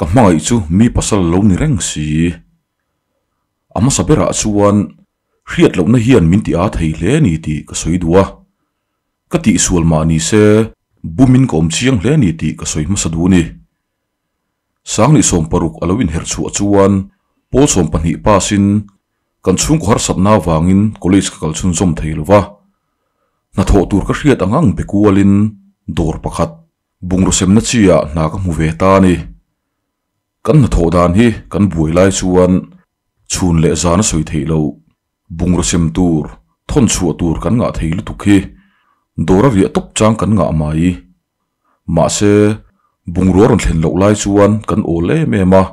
Ka hmangaih chu mi pasal lo ni reng si. A hmasa berah chuan hriat lohna hian min ti â thei hle ni tih ka sawi duh a. Ka tihsual mah ni se bumin ka awm chiang hle ni tih ka sawi hmasa duh a ni. Sangni 60 a lo inher chhuah chuan pawl 12 pass in kan chhungkaw harsatna avangin college ka kal chhunzawm thei lo va. Hnathawh tur ka hriat ang ang pe kualin dawr pakhat bungraw semna chi ah hna ka hmu ve ta a ni. Kan hnathawh dan hi kan buai lai chuan chhun leh zan a sawi theih loh. Bungraw sem tur, thawn chhuah tur kan ngah thei lutuk hi dawr a riah tawp chang kan ngah mai. Mahse, bungrua rawn thlen loh lai chuan kan awl em em a,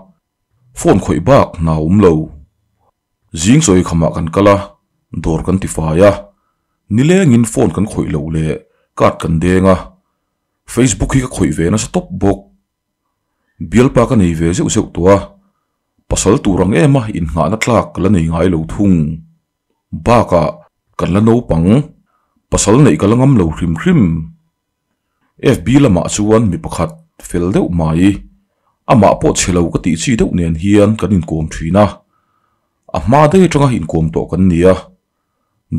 phone khawih bak hna awm lo. Zing chawi khamah kan kal a, dawr kan tifai a, nilengin phone kan khawih loh leh card kan deng a, Facebook hi ka khawih ve nasa tawp bawk. Bialpa ka nei ve zeuh zeuh tawh a, pasal tur ang em a innghahna tlak ka la nei ngai lo thung. Bakah kan la naupang, pasal neih ka la ngam lo hrim hrim. FB lamah chuan mi pakhat fel deuh mai, amah pawh chhe lo ka tih chi deuh nen hian kan inkawm thin a, a hma daih atanga inkawm tawh kan ni a,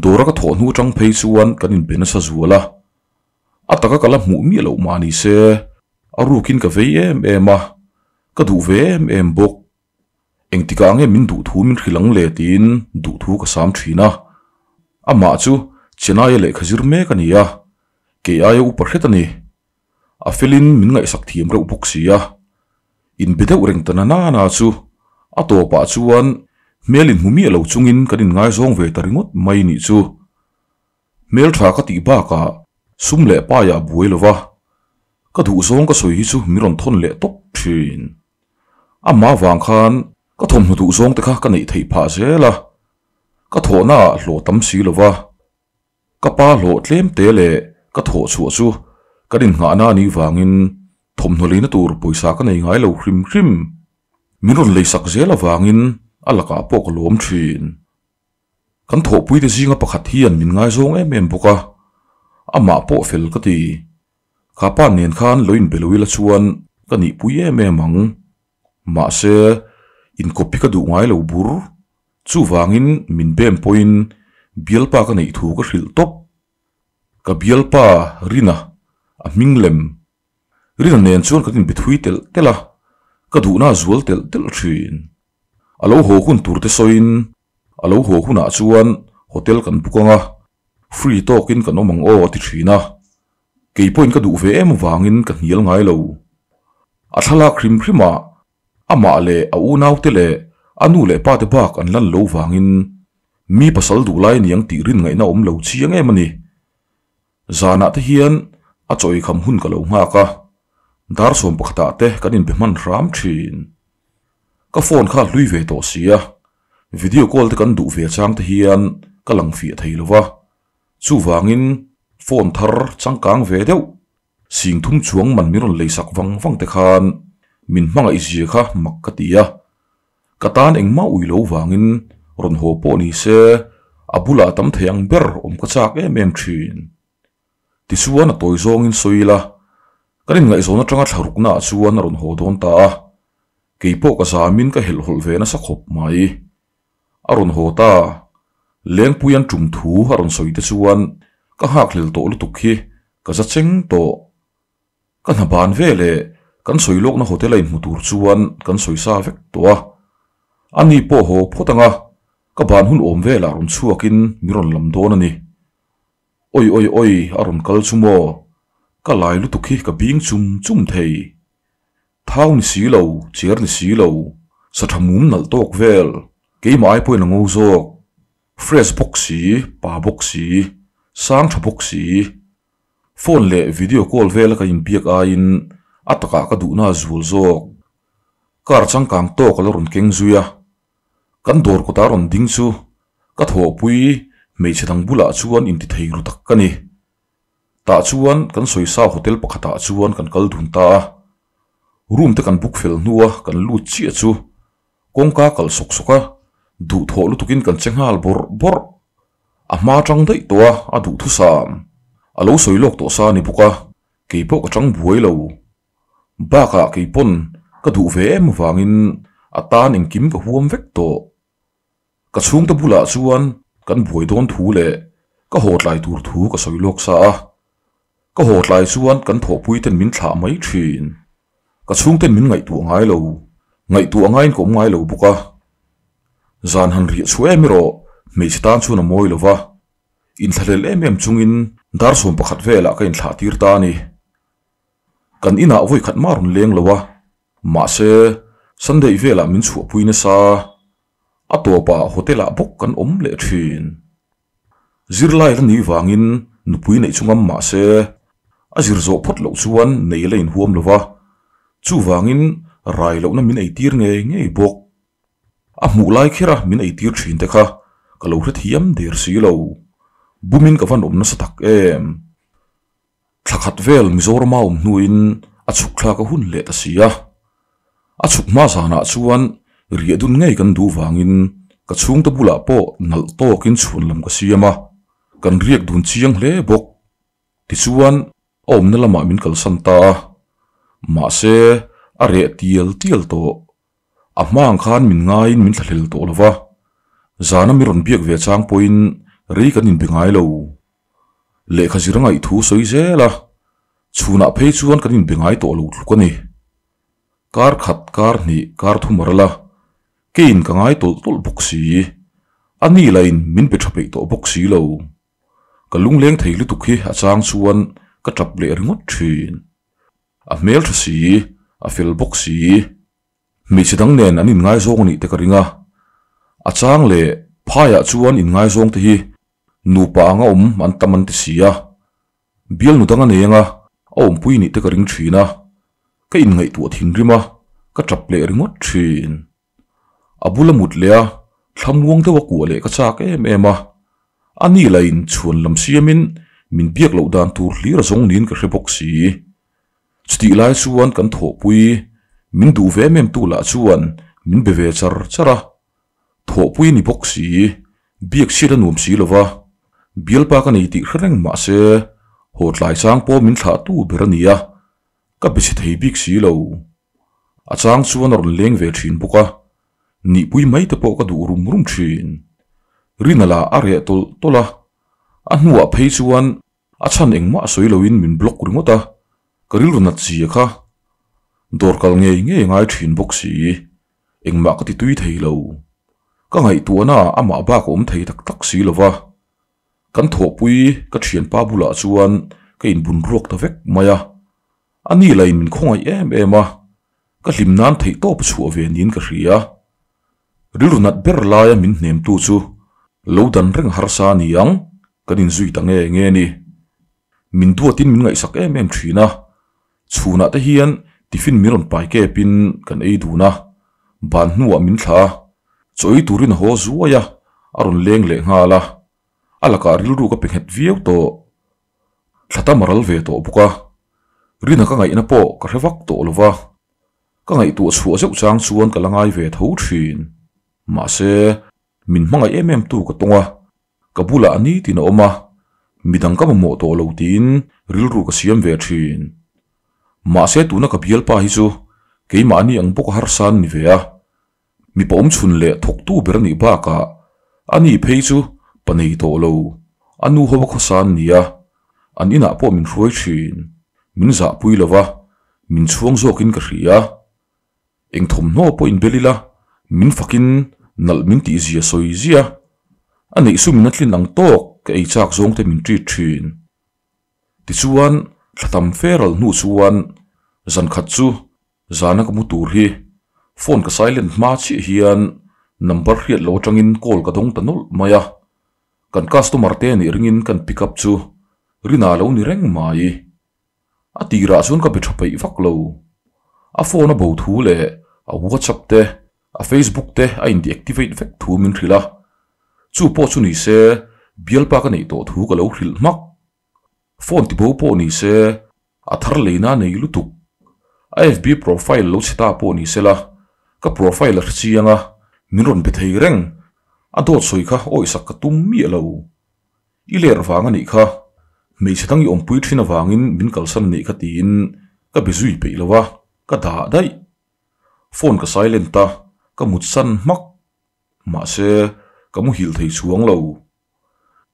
dawra ka thawh hnu atang phei chuan kan inbe nasa zual a, a taka ka la hmuh miah loh mah ni se, a rukin ka vei em em a, ka duh ve em em bawk. Engtikah nge min duh thu min hrilh ang le tiin duh thu ka sam thin a. Amah chu Chennai-a lehkha zir mek a ni a, kei aia upa hret a ni. A felin min ngaihsak thiam reuh bawk si a. Inbe deuh reng ta na na chu a tawpah chuan hmel inhmu miah lo chungin kan inngaizawng ve ta ringawt mai nih chu. Hmeltha ka tih bakah sum leh paiah a buai lo va, ka duhzawng ka sawi hi chu min rawn thawn leh tawp thin. Amah vang khan ka thawmhnaw duhzawng te kha ka neih theih phah zel a, ka thawhna ah hlawh tam si lo va, ka pa hlawh tlem te leh ka thawh chhuah chu kan innghahna a nih vangin thawmhnaw leina tur pawisa ka nei ngai lo hrim hrim. Min rawn leisak zel avangin a lakah pawh ka lawm thin. Kan thawhpuite zinga pakhat hian min ngaizawng em em bawk a, amah pawh fel ka ti. Kha pa nen khan lo inbe lo ila chuan ka nihpui em em ang. Mahse, inkawp hi ka duh ngai lo bur. Chuvangin min bem pawhin bialpa ka neih thu ka hrilh tawp. Ka bialpa Rina a hming lem. Rina nen chuan kan inbe thui telh telh a, ka duhna a zual telh telh thin. A lo haw hun tur te sawiin A lo haw hunah chuan hotel kan book anga, free tawkin kan awm ang aw a ti thin a. Kei pawhin ka duh ve em avangin ka hnial ngai lo. A thlalak hrim hrimah amah leh a unaute leh a nu leh pate bak an lan lo vangin mi pasal duh lai aniang tih rin ngaihna awm lo chiang em a ni. Zanah te hian a chaw eikham hun ka lo nghak a, dar sawm pakhatah te kan inbe hman hram thin. Ka phone kha a hlui ve tawh si a, video call te kan duh ve chang te hian ka lang fiah thei lo va, chuvangin phone thar changkang ve deuh sing thum chuang man min rawn leisak vang vang te khan min hmangaih zia kha mak ka ti a, ka tan engmah ui lo vangin rawn haw pawh ni se a bulah tam thei ang ber awm ka chak em em thin. Tichuan a tawi zawngin sawi ila, kan inngaihzawn atanga thla ruknaah chuan a rawn haw dawn ta a, kei pawh ka zamin ka helh hawlh ve nasa khawp mai. A rawn haw ta, Lengpui an tum thu a rawn sawi te chuan ka nghakhlel tawh lutuk hi ka za cheng tawh. Ka hna ban ve leh kan sawi lawkna hotel a inhmu tur chuan kan sawi sa vek tawh a, ani pawh haw phawt anga ka ban hun awm velah rawn chhuakin min rawn lam dawn a ni. Oi oi oi a rawn kal chu maw? Ka lai lutuk hi ka bing chum chum thei. Thau ni si lo, cher ni si lo, sa tha mum nalh tawk vel, keimah ai pawhin a ngo zawk. Fresh bawk si, pa bawk si, sang tha bawk si. Phone leh video call vela ka inbiak aiin a takah ka duhna a zual zawk. Car changkang tawk a la rawn keng zui a, Kan dawr kawta rawn ding chu ka thawhpui hmeichhe dang bulah chuan inti thei ru tak ka ni. Tah chuan kan sawisa hotel pakhatah chuan kan kal dun ta a. Room te kan book fel hnua kan lut chiah chu kawngka kal sawk sawk a, duhthawh lutukin kan che nghal bawrh bawrh. A hma tang daih tawh a, a duhthusam. A lo sawi lawk tawh sa a ni bawk a, keipawh ka tang buai lo. Bakah kei pawn Ka duh ve em avangin a tan engkim ka huam vek tawh. Ka chhungte bulah chuan kan buai dawn thu leh ka haw tlai tur thu ka sawi lawk sa a. Ka haw tlai chuan kan thawhpui ten min thlah mai thin. Ka chhungten min ngaihtuah ngai lo, ngaihtuah ngaiin ka awm ngai lo bawk a. Zan han riah chhuah em erawh hmeichhe tan chuan a mawi lo va, inthlahlel em em chungin dar 11 velah ka inthlah tir ta a ni. Kan inah vawi khat mah rawn leng lo a, mahse Sunday velah min chhuahpui nasa. A tawpah hotel ah bawk kan awm leh thin. Zirlai la ni vangin nupui neih chu ngam mah se, a zir zawh phawt loh chuan nei la inhuam lo va, chuvangin rai lohna min eitir ngei ngei bawk. A hmuh lai kher a min eitir thin te kha ka lo hrethiam der si lo. Bumin ka van awm nasa tak em. Thla khat vel Mizorama awm hnuin a chhuk thlak a hun leh ta si a. A chhuk hma zanah chuan riah dun ngei kan duh vangin ka chhungte bulah pawh nalh tawkin chhuan lam ka siam a, kan riak dun chiang hle bawk. Tichuan a awmna lamah min kalsan ta a, mahse a reh tial tial tawh. A hma ang khan min ngaiin min thlahlel tawh lo va, zana mi rawn biak ve chang pawhin rei kan inbe ngai lo. Lehkha zir a ngaih thu sawi zel a, chhunah phei chuan kan inbe ngai tawh lo tluk a ni. Kar khat, kar hnih, kar thum a ral a, keiin ka ngai tawlh tawlh bawk si. A ni lahin min pe tha peih tawh bawk si lo. Ka lungleng thei lutuk hi a chang chuan ka tap leh ringawt thin. A hmel tha si, a fel bawk si. Hmeichhe dang nen an inngaizawng a nih te ka ring a. A chang leh phaiah chuan inngaizawng te hi nupa anga awm an tam an ti si a. Bialnu dang a nei anga a awmpui nih te ka ring thin a. Ka inngaihtuah thinrim a, ka tap leh ringawt thin. A bula mut leh a, thlamuang deuha kuah leh ka chak em em a. A ni lahin chhuan lam siamin min biak loh dan tur hlir a zawng niin ka hre bawk si. Chutih lai chuan kan thawhpui min duh ve em em tu lah chuan min be ve char char a. Thawhpui a ni bawk si, biak chhiat a nuam si lo va, bialpa ka nei tih hre reng mah se haw tlai chang pawh min thlah tu ber a ni a, ka be chhe thei bik si lo. A chang chuan a rawn leng ve thin bawk a, nihpui mai te pawh ka duh rum rum thin. Rina lah a reh tawlh tawlh a, a hnuah phei chuan a chhan engmah sawi loin min block ringawt a, ka rilru nat zia kha dawr kal ngei ngei a ngai thin bawk si, engmah ka ti tui thei lo. Ka ngaihtuahna ah amah bak a awm thei tak tak si lo va, kan thawhpui ka thianpa bulah chuan ka inbun ruak ta vek mai a. A ni lain min khawngaih em em a, ka hlim nan theih tawp chhuah ve niin ka hria. Rilru nat ber laia min hnemtu chu lo dan reng harsa a ni ang, kan inzui ta nge nge ni. Min duatin min ngaihsak em em thin a, chhunah te hian tiffin min rawn pai kepin kan ei dun a, ban hnuah min thla a, chaw ei turin a haw zuai a, a rawn leng leh nghal a, a lakah rilru ka pe nghet viau tawh. Thla tam a ral ve tawh bawk a, Rina ka ngaihna pawh ka hre vak tawh lo va, ka ngaihtuah chhuah zeuh chang chuan ka la ngai ve tho thin. Mahse, min hmangaih em em tu ka tawng a, ka bulah nitin a awm a, midang ka mamawh tawh lo tiin rilru ka siam ve thin. Mahse tuna ka bialpa hi chu keimahni ang bawk a harsa an ni ve a, Mipa awmchhun leh thawktu ber a nih bakah a ni phei chu pa nei tawh lo, a nu ho a khawsa an ni a, an inah pawh min hruai thin, min zahpui lo va, min chhuang zawkin ka hria. Eng thawmhnaw pawh inbel ila min fakin nalh min tihzia sawi zia, a neih sumin a tlin ang tawk ka ei chak zawng te min treat thin. Tichuan thla tam fe ral hnu chuan zan khat chu Zana ka mu tur hi phone ka silent hma chiah hian number hriat lo atangin call ka dawng ta nawlh mai a, kan customer te nih ringin kan pick up chu Rina lo ni reng mai. A tirah chuan ka be tha peih vak lo. A phone a bo thu leh a WhatsApp te a Facebook te a in deactivate vek thu min hrilh a, chu pawh chu ni se bialpa ka neih tawh thu ka lo hrilh hmak. Phone ti bo pawh ni se A thar leina nei lutuk. A FB profile lo chhe ta pawh ni sela, ka profile a hre chiang a, min rawn be thei reng. A dawt sawi kha awihsak ka tum miah lo. I ler vang a nih kha, hmeichhe dang i awmpui thin avangin min kalsan a nih kha tiin ka be zui peih lo a, ka dah daih. Phone ka silent a, ka mutsan hmak. Mahse, ka muhil thei chuang lo.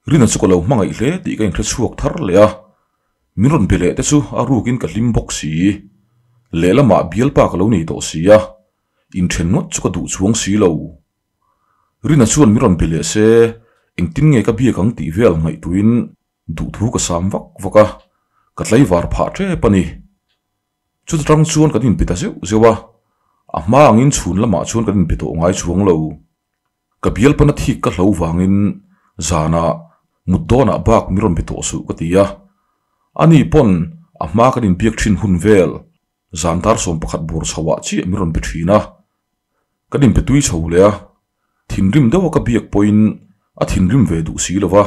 Rina chu ka lo hmangaih hle tih ka inhre chhuak thar leh a, min rawn be leh te chu a rukin ka hlim bawk si. Lehlamah bialpa ka lo nei tawh si a, inthen ngawt chu ka duh chuang si lo. Rina chuan min rawn be leh se, engtin nge ka biak ang tih vel ngaihtuin duhthu ka sam vak vak a, ka tlaivar phah tep a ni. Chuta tang chuan kan inpe ta zeuh zeuh a, a hma angin chhun lamah chuan kan inpe tawh ngai chuang lo. Ka bialpana thik ka hlo vangin zanah mut dawnah bak min rawn be tawh suh ka ti a. Ani pawn a hma kan inbiak thin hun vel zan dar 11 bawr chhoah chiah min rawn be thin a. Kan inpe tui chho leh a, thinrim deuha ka biak pawhin a thinrim ve duh si lo va.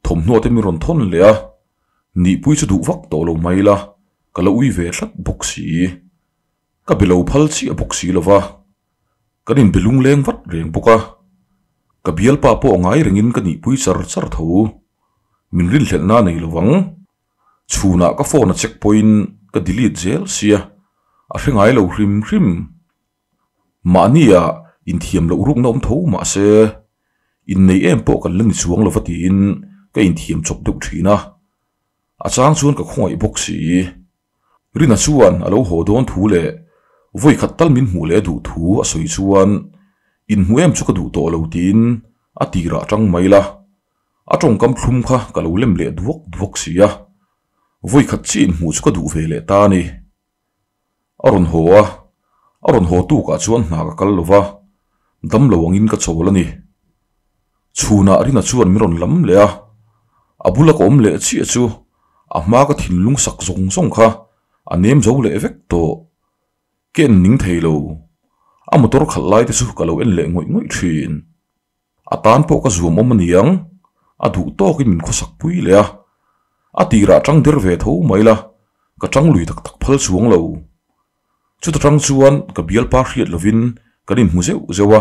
Thawmhnaw te min rawn thawn leh a, nihpui chu duh vak tawh lo mai la, ka la ui ve tlat bawk si. Ka be lo phal chiah bawk si lo va, kan inbe lungleng vat reng bawk a. Ka bialpa pawh ngai rengin ka nihpui char char tho. Min rinhlelhna nei lo vang. Chhunah ka phone a check pawhin ka delete zel sia, a hre ngai lo hrim hrim. Mahnia inthiam loh rukna awm tho mah se, innei em pawh kan la ni chuang lo va tiin ka inthiam chawp deuh thin a. A chang chuan ka khawngaih bawk si. Rina chuan a lo haw dawn thu leh vawi khat tal min hmuh leh duh thu a sawi chuan inhmu em chu ka duh tawh lo tiin a tirah tang mai la. A tawngkam thlum kha ka lo lem leh duak duak si a. Vawi khat chi inhmuh chu ka duh ve leh ta a ni. A rawn haw a, a rawn haw tukah chuan hna ka kal lo va, dam lo angin ka chawl a ni. Chhunah Rina chuan min rawn lam leh a, a bula ka awm leh chiah chu a hma ka thinlung sak zawng zawng kha a nem zo leh vek tawh. Ka en ning thei lo, a motor khalh lai te chu ka lo en leh ngawih ngawih thin. A tan pawh ka zuam awm a niang, a duh tawkin min khawsak pui leh a. A tirah tang der ve tho mai la, ka tang lui tak tak phal chuang lo. Chuta tang chuan ka bialpa hriat lovin kan inhmu zeuh zeuh a,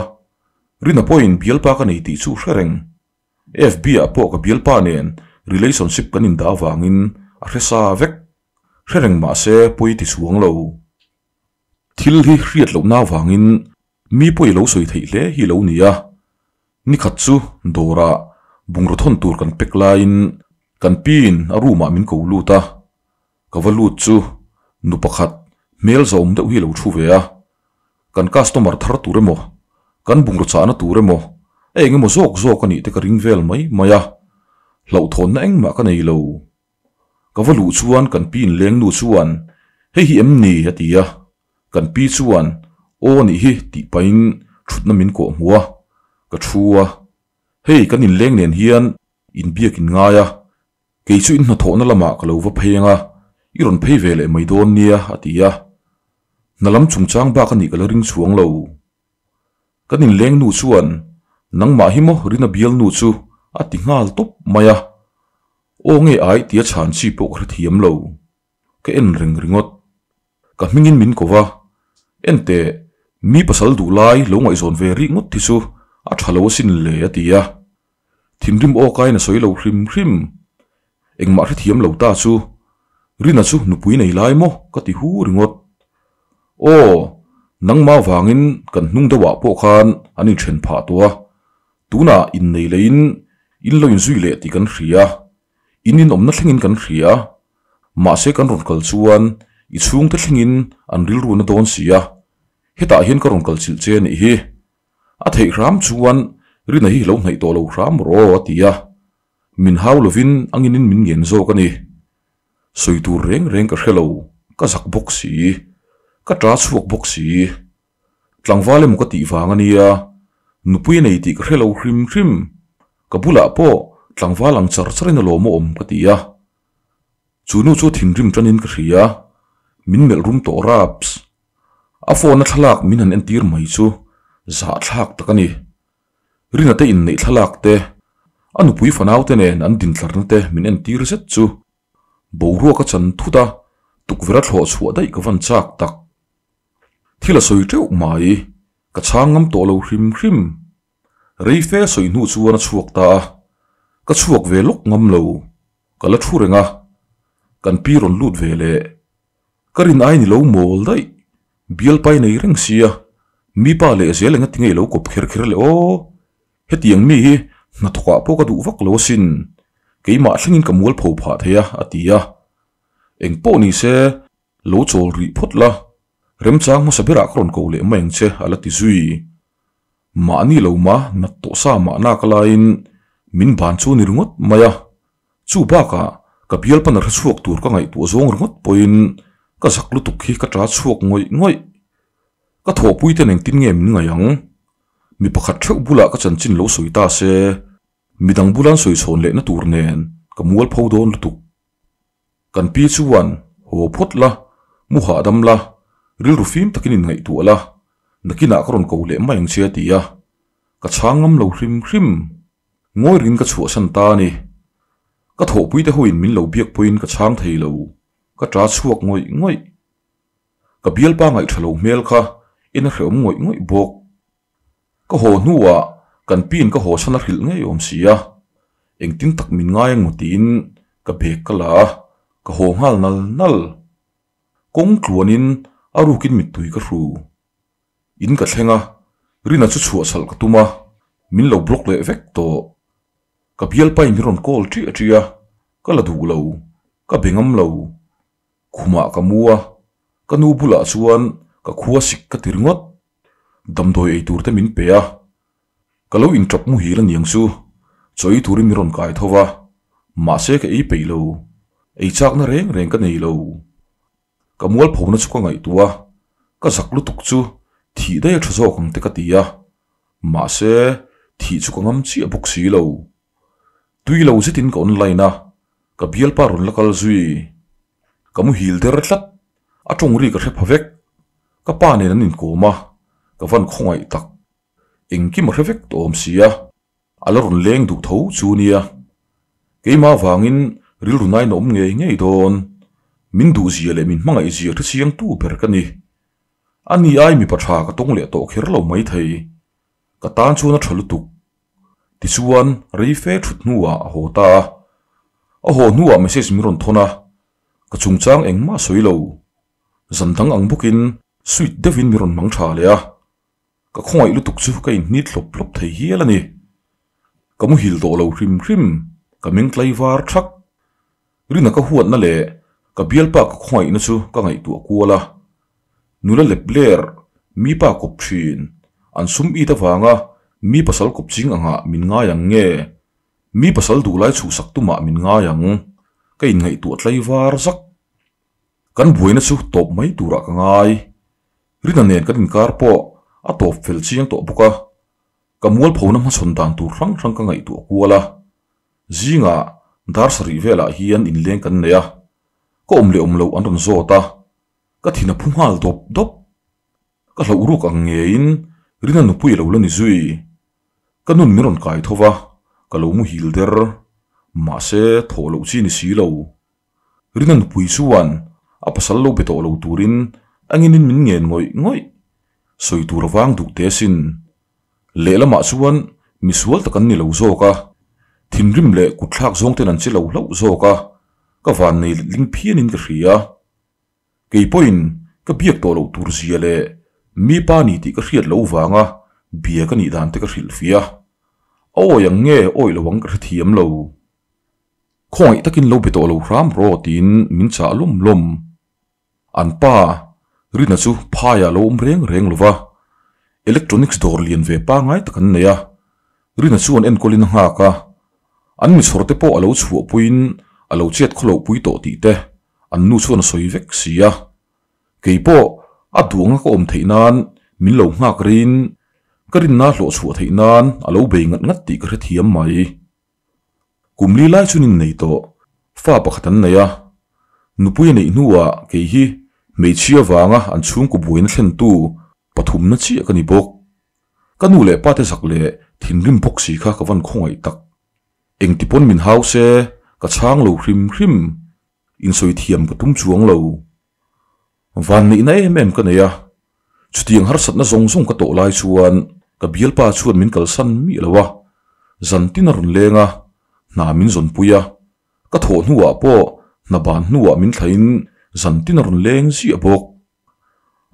Rina pawhin bialpa ka nei tih chu hre reng. FB ah pawh ka bialpa nen relationship kan indah avangin a hre sa vek. Hre reng mahse pawi ti chuang lo. Thil hi hriat lohna avangin mi pawh i lo sawi theih hle hi lo ni a. Nikhat chu dawrah bungraw thawn tur kan pek laiin kan piin a room ah min ko lut a. Ka va lut chu nu pakhat hmel zawm deuh hi lo thu ve a. Kan customer thar tur emaw, kan bungraw chahna tur emaw, a eng emaw zawk zawk a nih te ka ring vel mai mai a. Hlauhthawnna engmah ka nei lo. Ka va luh chuan kan pi inleng nu chuan, Hei hi em ni? a ti a. Kan pi chuan, Aw nih hi tih pahin thutna min kawh hmu a, ka thu a. Hei kan inleng nen hian inbiak in ngai a, kei chu in hnathawhna lamah ka lo va phei ang a, i rawn phei ve leh mai dawn nia a ti a. Hna lam chungchang bak a nih ka la ring chuang lo. Kan inleng nu chuan, Nangmah hi maw Rina bial nu chu a ti nghal tawp mai a. Aw nge ai tia chhan chi pawh ka hrethiam lo. Ka en reng ringawt. Ka hmingin min ko va, Enteh, mi pasal duh lai lo ngaihzawn ve rih ngawt hi chu a tha lo asin le a ti a. Thinrim awkain a sawi lo hrim hrim. Engmah hrethiam lo ta chu Rina chu nupui nei lai maw ka ti hu ringawt. Aw, nangmah vangin kan hnung deuhah pawh khan an inthen phah tawh a, Tunah innei leiin in lo inzui leh tih kan hria, in inawmna thlengin kan hria, mahse kan rawn kal chuan i chhungte thlengin an rilru na dawn si a, hetah hian ka rawn kal chilh che anih hi. A theih hram chuan Rina hi lo hnaih tawh lo hram rawh aw a ti a, min hau lovin anginin min ngen zawk a ni. Sawi tur reng reng ka hre lo, ka zak bawk si, ka ta chhuak bawk si. Tlangval emaw ka tih vang a nia, nupui a nei tih ka hre lo hrim hrim. Ka bulah pawh tlangval ang char charin a lawm a awm ka ti a. Chu nu chu thinrim tanin ka hria, min melh rum tawh raps. A phone a thlalak min han entir mai chu zahthlak tak a ni. Rina te inneih thlalak te, a nupui fanau te nen an dintlarna te min entir zet chu boruak a chan thut a, tukverh a thlawh chhuah daih ka van chak tak. Thil a sawi teuh mai, ka chhang ngam tawh lo hrim hrim. Rei fe sawi hnu chuan a chhuak ta a, ka chhuak ve lawk ngam lo, ka la thu reng a, kan pi rawn lut ve leh. Ka rin ai ni lo mawl daih. Bialpa i nei reng sia, mi pa leh zel enga tinge i lo kawp kher kher le aw? Hetiang mi hi hnathawkah pawh ka duh vak lo asin, keimah thlengin ka mualpho phah thei a, a ti a. Eng pawh ni se, lo chawl rih phawt la, remchang hmasa berah ka rawn ko leh mai ang che, a la ti zui. Mahni lo ma nat tawh sa mahna ka laiin min ban chu a ni ringawt mai a. Chu bakah ka bialpan a hre chhuak tur ka ngaihtuah zawng ringawt pawhin ka zak lutuk hi ka ta chhuak ngawih ngawih. Ka thawhpui ten engtin nge min ngaih ang? Mi pakhat theuh bulah ka chanchin lo sawi ta se, midang bulan sawi chhawn lehna tur nen ka mualpho dawn lutuk. Kan pi chuan haw phawt la, mu hahdam la, rilru fim takin inngaihtuah la, nakinah ka rawn ko leh mai ang che a ti a. Ka chhang ngam lo hrim hrim. Ngawi ringin ka chhuahsan ta a ni. Ka thawhpuite hoin min lo biak pawhin ka chhang thei lo, ka ta chhuak ngawih ngawih. Ka bialpa ngaihṭha lo hmel kha en a hrehawm ngawih ngawih bawk. Ka haw hnuah kan piin ka haw chhan a hrilh ngei awm si a, engtin tak min ngai ang maw tiin ka bag ka la a, ka haw nghal nal nal. Kawng tluanin a rukin mittui ka hru. In ka thleng a, Rina chu chhuah chhalh ka tum a, min lo block leh vek tawh. Ka bialpain min rawn call ṭiah ṭiah a, ka la duh lo, ka be ngam lo. Khumah ka mu a, ka nu bulah chuan ka khua sik ka ti ringawt. Damdawi ei tur te min pe a, ka lo inṭap muhil aniang chu chaw ei turin min rawn kai tho va, mahse ka ei peih lo, ei chakna reng reng ka nei lo. Ka mualphona chu ka ngaihtuah a, ka zak lutuk chu thih daih a tha zawk ang te ka ti a, mahse thih chu ka ngam chiah bawk si lo. Tui lo zetin ka online a, ka bialpa rawn la kal zui. Ka muhil der tlat, a tawng ri ka hre pha vek. Ka pa nen an inkawm a, ka van khawngaih tak. Engkim a hre vek tawh awm si a, a la rawn leng duh tho chu nia. Keimah vangin rilru nain a awm ngei ngei dawn. Min duhzia leh min hmangaih zia hre chiangtu ber ka ni. Ani ai mipa tha ka tawng leh tawh kher lo maithei. Ka tan chuan a tha lutuk. Tichuan rei fe thut hnuah a haw ta a. A haw hnuah message min rawn thawn a, ka chungchang engmah sawi lo. Zan dang ang bawkin sweet deuhin min rawn hmang tha leh a. Ka khawngaih lutuk chu ka inhnit hlawp hlawp thei hial a ni. Ka muhil tawh lo hrim hrim, ka meng tlai var thak. Rina ka huatna leh ka bialpa ka khawngaihna chu ka ngaihtuah kual a. Nula lep ler, mi pa kawp thin, an sum it avanga mi pasal kawp ching angah min ngai ang nge? Mi pasal duhlai chhuhsak tumah min ngai ang? Ka inngaihtuah tlai var zak. Kan buaina chu tawp mai turah ka ngai. Rina nen kan inkar pawh a tawp fel chiang tawh bawk a, ka mualphona hmachhawn dan tur hrang hrang ka ngaihtuah kual a. Zingah dar sarih velah hian inleng kan nei a, ka awm leh awm loh an rawn zawt a, ka thin a phu nghal dawp dawp. Ka hlauh ruk ang ngeiin Rina nupui a lo la ni zui. Ka nun min rawn kai tho va, ka lo muhil der. Mahse, thawh loh chi ni si lo. Rina nupui chuan a pasal lo be tawh lo turin a nginin min ngen ngawih ngawih. Sawi tur a vang duh teh asin. Lehlamah chuan misual tak an ni lo zawk a, thinrim leh kutthlak zawng ten an che lo hlauh zawk a, ka vannei letling phianin ka hria. Kei pawhin ka biak tawh loh tur zia leh mi pa ni tih ka hriat loh vanga bia ka nih dan te ka hrilhfiah a. A awi ang nge awi lo ang ka hrethiam lo. Khawngaih takin lo be tawh lo hram rawh tiin min chah lawm lawm. An pa, Rina chu phaiah lo awm reng reng lo va, electronics dawr lian ve pangngai tak an nei a. Rina chuan enkawlin a nghak a, an michhawr te pawh a lo chhuahpuiin a lo chet khawlohpui tawh tih te an nu chuan a sawi vek si a. Kei pawh a duh anga ka awm theih nan min lo nghak reiin ka rinna hlawh chhuah theih nan a lo bei ngat ngat tih ka hrethiam mai. Kum li lai chuan innei tawh, fa pakhat an nei a. Nupui a neih hnuah kei hi hmeichhia vanga an chhungkaw buaina thlentu pathumna chiah ka ni bawk. Ka nu leh pa te zak leh thinrim bawk si kha ka van khawngaih tak. Engti pawn min hau se ka chhang lo hrim hrim, insawi thiam ka tum chuang lo. Vanneihna em em ka nei a, chutiang harsatna zawng zawng ka tawh lai chuan ka bialpa chuan min kalsan miah lo a, zantin a rawn leng a, hna min zawnpui a, ka thawh hnuah pawh hna ban hnuah min thlain zantin a rawn leng ziah bawk.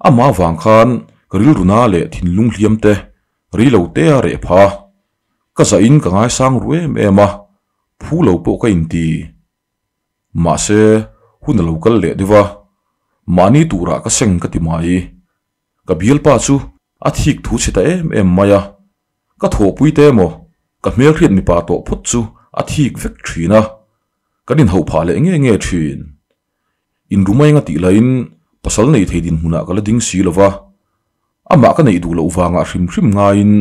Amah vang khan ka rilru na leh thinlung hliam te rei lo te a reh pha. Ka zah in ka ngaisang ru em em a, phu lo pawh ka inti. Mahse, hun a lo kal leh deuh a, mahni turah ka seng ka ti mai. Ka bialpa chu a thik thu chhe ta em em mai a, ka thawhpui te emaw ka hmelhriat mipa tawh phawt chu a thik vek thin a, kan inhauh phah leh nge nge thin. Inrumainga tih lahin pasal nei thei dinhmunah ka la ding si lo va, amah ka neih duh loh vangah hrim hrim ngaiin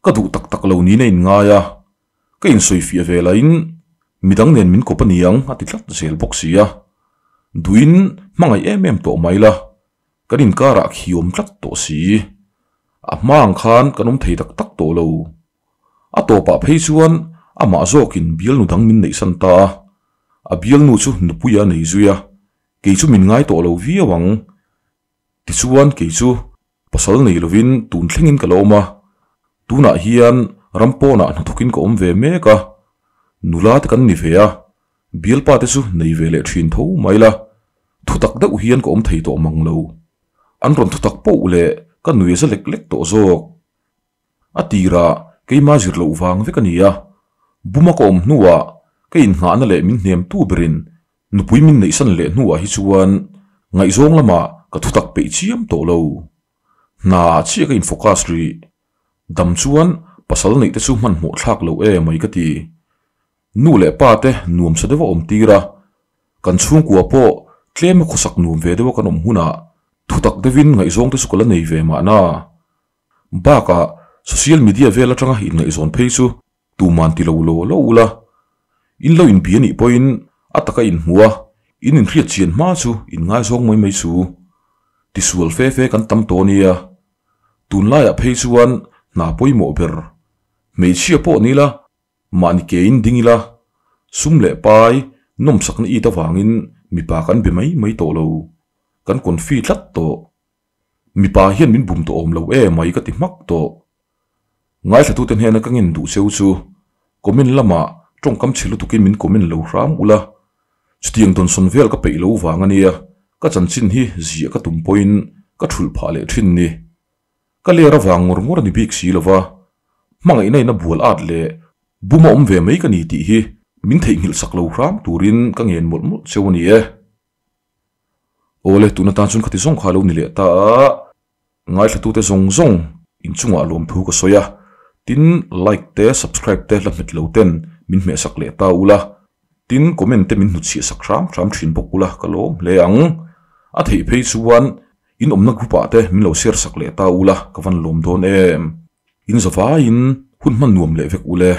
ka duh tak tak lo niin a inngai a, ka insawifiah ve lahin midang nen min kawp a niang a ti tlat zel bawk si a, duhin hmangaih em em tawh mai la, kan inkarah khi awm tlat tawh si. A hma ang khan kan awm thei tak tak tawh lo. A tawpah phei chuan amah zawkin bialnu dang min neihsan ta a, a bialnu chu nupuia a nei zui a, kei chu min ngai tawh lo viau ang. Tichuan kei chu pasal nei lovin tun thlengin ka la awm a, tunah hian ram pawnah hnathawkin ka awm ve mek a, nula te kan ni ve a, bialpa te chu nei ve leh thin tho mai la, thutak deuh hian ka awm thei tawh mang lo. An rawn thutak poh leh ka nui za lek lek tawh zawk. A tirah keima zir loh vang vek a ni a, buma ka awm hnuah ka inngahna leh min hnemtu berin nupui min neihsan leh hnuah hi chuan ngaihzawng lamah ka thutak peih chiam tawh lo. Hna chiah ka in-focus rih. Dam chuan pasal neih te chu hmanhmawh thlak lo e mai ka ti. Nu leh pa te nuamsa deuh a awm tir a, kan chhungkua pawh tlem a khawsak nuam ve deuh a kan awm hunah thutak deuhin ngaihzawng te chu ka la nei ve mahna. Bakah social media vel atanga inngaihzawn phei chu tuman ti lo lo lo ula, in lo inbi anih pawhin a taka inhmu a, in inhriat chian hma chu inngaizawng mai mai chu tisual fe fe kan tam tawh ania. Tunlaiah phei chuan hna pawimawh ber hmeichhia pawh ni la, Mahni kein ding ila, sum leh pai nawmsakna it avangin mipa kan be mai mai tawh lo, kan confi tlat tawh. Mipa hian min bum tawh awm lo e mai ka ti hmak tawh. Ngaithlatute hnena ka ngen duh cheu chu comment lamah tawngkam chhe lutukin min comment lo hram ula, chutiang dawnsawn vel ka peih lo vang ania ka chanchin hi ziah ka tum pawhin ka thulh phah leh thin ni. Ka ler avang ngawr ngawr a ni bik si lova, hmangaihna in a bual at leh bum a awm ve mai ka ni tih hi min theihnghilh sak lo hram turin ka ngen mawlh mawlh cheu a ni e. Awle, tun atan chuan khati zawng kha a lo ni leh ta a, ngaithlatute zawng zawng inchungah lawmthu ka sawi a, tin like te subscribe te la hmet lo ten min hmehsak leh ta ula, tin comment te min hnutchhiah sak hram hram thin bawk ula ka lawm hle ang. A theih phei chuan In awmna group ah te min lo share sak leh ta ula ka van lawm dawn em. In zavaiin hun hman nuam leh vek ule.